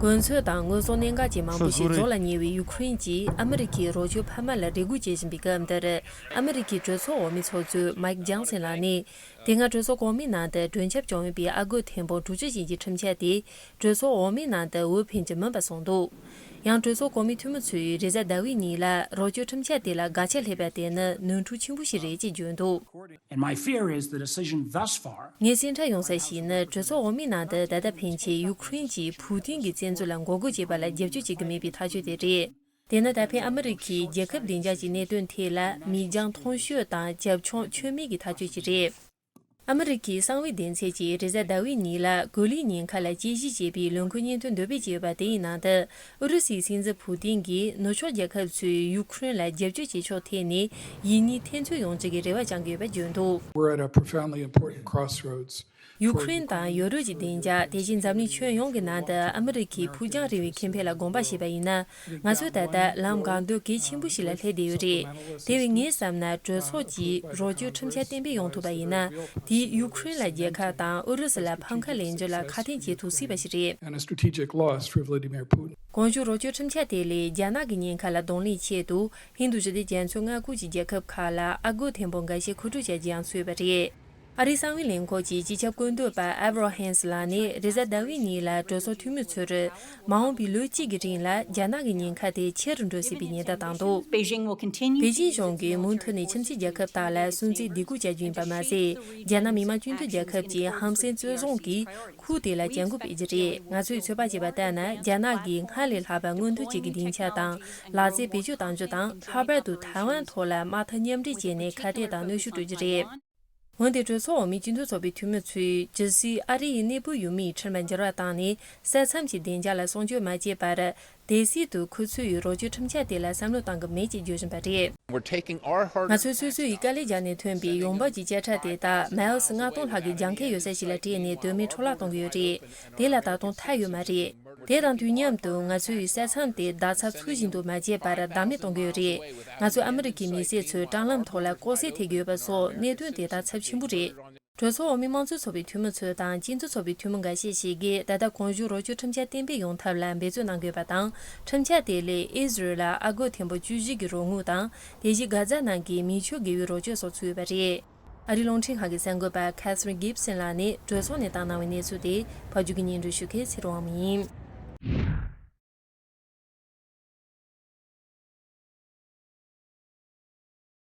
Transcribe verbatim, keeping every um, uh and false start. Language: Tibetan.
གོ་མཚོན་དང་དངོས་ཟོག་གནད་འགག་ཅན་མང་པོ་ཞིག་རྫོང་ལ་ཉེ་བའི་ཡུ་ཁུ་རེན་གྱིས་ཨ་མི་རི་ཀའི་རོགས་སྐྱོར་འཕར་མ་ལ་རེ་སྒུག་བྱེད་བཞིན་པའི་སྐབས་འདིར། ཨ་མི་རི་ཀའི་གྲོས་ཚོགས་འོག་མའི་ཚོགས་གཙོ་མའིག་ཇོན་སན་ལགས་ནས། དེ་སྔ་གྲོས་ཚོགས་གོང་མའི་ནང་དུ་གྲོས་འཆར་བྱུང་ཡོད་པའི་ཨ་སྒོར་ཐེར་འབུམ་དྲུག་ཅུ་ཅན་གྱི་ཁྲིམས་འཆར་དེ། གྲོས་ཚོགས་འོག་མའི་ནང་དུ་འོས་འཕེན་གྱི་མིན་པ་གསུངས་འདུག། ཡང་གྲོས་ཚོགས་གོང་མའི་འཐུས་མི་ཚོས་རེས་གཟའ་ཟླ་བའི་ཉིན་ལ་རོགས་སྐྱོར་ཁྲིམས་འཆར་དེ་ལ་དགག་བྱ་སླེབས་པ་དེ་ནི་ནོར་འཁྲུལ་ཆེན་པོ་ཞིག་རེད་ཅེས་བརྗོད་འདུག། And my fear is the decision thus far. ངས་སེམས་ཁྲལ་ཡོང་ས་ཞིག་ནི་གྲོས་ཚོགས་འོག་མའི་ནང་དུ་ད་ལྟ་ཕན་ཆེད་ཡུ་ཁུ་རེན་གྱིས་ཕུའུ་ཏིན་གྱི་བཙན་འཛུལ་ལ་འགོག་རྒོལ་བྱེད་པ་ལ་རྒྱབ་སྐྱོར་བྱེད་ཀྱི་མེད་པའི་ཐག་གཅོད་དེ་རེད། དེ་ནི་ད་ཕན་ཨ་མི་རི་ཁའི་རྒྱལ་ཁབ་བདེ་འཇགས་ཀྱི་གནད་དོན་ཐད་ལ་མིག་རྒྱང་ཐུང་ཤོས་དང་རྒྱབ་ལྗོངས་ཁྱོན་མེད་ཀྱི་ཐག་གཅོད་ཅིག་རེད། ཨ་མི་རི་ཁའི་གསང་བའི་སྡེ་ཚན་གྱིས་རེས་གཟའ་ཟླ་བའི་ཉིན་ལ་གོ་ལའི་ཉེན་ཁ་ལ་དཔྱད་ཞིབ་བྱེད་པའི་ལས་འགུལ་སྙན་ཐོ་འདོན་སྤེལ་བྱས་ཡོད་པ་དེ་ཡི་ནང་དུ། ཨུ་རུ་སུའི་སྲིད་འཛིན་ཕུའུ་ཏིན་གྱིས་ནུབ་ཕྱོགས་རྒྱལ་ཁབ་ཚོས་ཡུ་ཁུ་རེན་ལ་རྒྱབ་སྐྱོར་བྱེད་ཕྱོགས་ཐད་ནས་ཡིད་གཉིས་ཐེ་ཚོམ་ཡོང་རྒྱུ་གི་རེ་བ་བཅང་གི་ཡོད་པ་བརྗོད་འདུག། We're at a profoundly important crossroads. ཡུ་ཁུ་རེན་དང་ཡོ་རོབ་ཀྱི་བདེ་འཇགས། དེ་བཞིན་འཛམ་གླིང་ཁྱོན་ཡོངས་ཀྱི་ནང་དུ་ཨ་མི་རི་ཁའི་ཕུགས་རྒྱང་རིང་བའི་ཁེ་ཕན་ལ་དགོངས་པ་བཞེས་པ་ཡིན་ན། ང་ཚོས་ད་ལྟ་ལམ་འགག་འདུ་གལ་ཆེན་པོ་ཞིག་ལ་སླེབས་བསྡད་ཡོད་རེད། དེ་བས་ངས་བསམ་ན་གྲོས་ཚོགས་ཀྱིས་རོགས་སྐྱོར་ཁྲིམས་འཆར་གཏན་འབེབས་ཡོང་ཐུབ་པ་ཡིན་ན། དེས་ཡུ་ཁུ་རེན་ལ་རྒྱལ་ཁ་དང་ཨུ་རུ་སུ་ལ་ཕམ་ཁ་ལེན་རྒྱུ་ལ་ཁ་གཏད་བྱེད་ཐུབ་སྲིད་པ་ཞིག་རེད། And a strategic loss for Vladimir Putin. གོང་ཞུས་རོགས་སྐྱོར་ཁྲིམས་འཆར་དེ་ལས་རྒྱ་ནག་གི་ཉེན་ཁ་ལ་གདོང་ལེན་ཆེད་དུ་ཧིན་རྡུ་ཞི་བདེ་མཚོན་མངའ་ཁུལ་གྱི་རྒྱལ་ཁབ་ཁག་ལ་ཨ་སྒོར་ཐེར་འབུམ་འགའ་ཤས་མཁོ་སྤྲོད་བྱ་རྒྱུའང་གསུངས་ཡོད་པ་རེད། ཨ་རིའི་གསང་བའི་ལས་ཁུངས་ཀྱི་སྤྱི་ཁྱབ་བཀོད་འདོམས་པ་ཨེབ་རོ་ཧན་སི་ལགས་ནས་རེས་གཟའ་ཟླ་བའི་ཉིན་ལ་གྲོས་ཚོགས་འཐུས་མི་ཚོར་མ་འོངས་པའི་ལོ་གཅིག་གི་རིང་ལ་རྒྱ་ནག་གི་ཉེན་ཁ་དེ་ཆེ་རུ་འགྲོ་སྲིད་པའི་ཉེན་བརྡ་བཏང་འདུག། Beijing will continue པེ་ཅིང་གཞུང་གིས་མུ་མཐུད་ནས་ཁྱིམ་མཚེས་རྒྱལ་ཁབ་དག་ལ་སྲུང་བརྩི་སྡིགས་སྐུལ་བྱ་རྒྱུ་ཡིན་པ་མ་ཟད། རྒྱ་ནག་མི་དམངས་སྤྱི་མཐུན་རྒྱལ་ཁབ་ཀྱི་ཧམ་སེམས་བཙོན་བཟུང་གིས་ཁུལ་དེ་ལ་བྱ་འགུལ་སྤེལ་རྒྱུ་རེད། ང་ཚོས་ཚོད་དཔག་བྱས་པ་ལྟར་ན། རྒྱ་ནག་གིས་སྔར་ལས་ལྷག་པའི་མངོན་མཐོ་ཅན་གྱི་སྡིངས་ཆ་དང་ལག་རྩལ་བེད་སྤྱོད་གཏང་རྒྱུ་དང་། ལྷག་པར་དུ་ཐའེ་ཝན་ཐོག་ལ་དམག་འཐབ་མཉམ་འབྲེལ་བྱས་ནས་ཁ་གཏད་དང་གནོན་ཤུགས་སྤྲོད་རྒྱུ་རེད། འོན་ཏེ་གྲོས་ཚོགས་འོག་མའི་སྤྱི་མཐུན་ཚོགས་པའི་འཐུས་མི་ཚོས་ཇི་སྲིད་ཨ་རི་ཡི་གནས་སྤོ་ཡུལ་མིའི་ཁྲིམས་ལ་འགྱུར་བ་བཏང་ནས་ས་མཚམས་ཀྱི་བདེ་འཇགས་ལ་སྲུང་སྐྱོབ་མ་བྱས་པར། དེ་སྲིད་དུ་ཁོ་ཚོས་རོགས་སྐྱོར་ཁྲིམས་འཆར་དེ་ལ་བསམ་བློ་གཏང་གི་མེད་ཅེས་བརྗོད་བཞིན་པ་རེད། We're taking our hard ང་ཚོས་སོ་སོ་ཡི་དཀའ་ལས་བརྒྱབ་ནས་ཐོན་པའི་ཡོང་འབབ་ཀྱི་དཔྱ་ཁྲལ་དེ་དག་མའི་ལི་སི་ལྔ་སྟོང་ལྷག་གི་རྒྱང་ཁའི་ཡོད་ས་ཞིག་ལ་སྤྲད་ནས་དོན་མེད་འཕྲོ་བརླག་གཏོང་གི་ཡོད་རེད། དེ་ལ་ད་དུང་མཐའ་ཡོད་མ་རེད། དེ་དང་དུས་མཉམ་དུ་ང་ཚོས་ས་མཚམས་དེ་བརྡབ་གསིག་ཚུལ་བཞིན་དུ་མ་བྱས་པར་བརྡབ་མེད་གཏོང་གི་ཡོད་རེད། ང་ཚོས་ཨ་མི་རི་ཀའི་མི་སེར་ཚོའི་སྲང་ལམ་ཐོག་ལ་ལྐོག་ཟ་ཐེབས་ཀྱི་ཡོད་པ་སོགས་གནད་དོན་དེ་དག་ཚབས་ཆེན་པོ་རེད། གྲོས་ཚོགས་འོག་མའི་དམངས་གཙོའི་ཚོགས་པའི་འཐུས་མི་ཚོ་དང་སྤྱི་མཐུན་ཚོགས་པའི་འཐུས་མི་འགའ་ཤས་ཤིག་གིས་ད་ལྟ་གོང་ཞུས་རོགས་སྐྱོར་ཁྲིམས་འཆར་གཏན་འབེབས་ཡོང་ཐབས་ལ་འབད་བརྩོན་གནང་དགོས་པ་དང་། ཁྲིམས་འཆར་དེ་ལས་ཨི་ཟི་རལ་ལ་ཨ་སྒོར་ཐེར་འབུམ་བཅུ་བཞི་གི་རོགས་དངུལ་དང་། དེ་བཞིན་གྷ་ཛ་ནང་གི་མི་ཆོས་དགེ་བའི་རོགས་སྐྱོར་སོགས་ཚུད་ཡོད་པ་རེད། ཨ་རིའི་རླུང་འཕྲིན་ཁང་གི་གསར་འགོད་པ་Catherine Gibson ལགས་ནས་གྲོས་ཚོགས་ནས་བཏང་གནང་བའི་གནས་ཚུལ་དེ་ཕབ་སྒྱུར་གྱིས་སྙན་སྒྲོན་ཞུ་མཁན་ཚེ་རིང་དབང་མོ་ཡིན།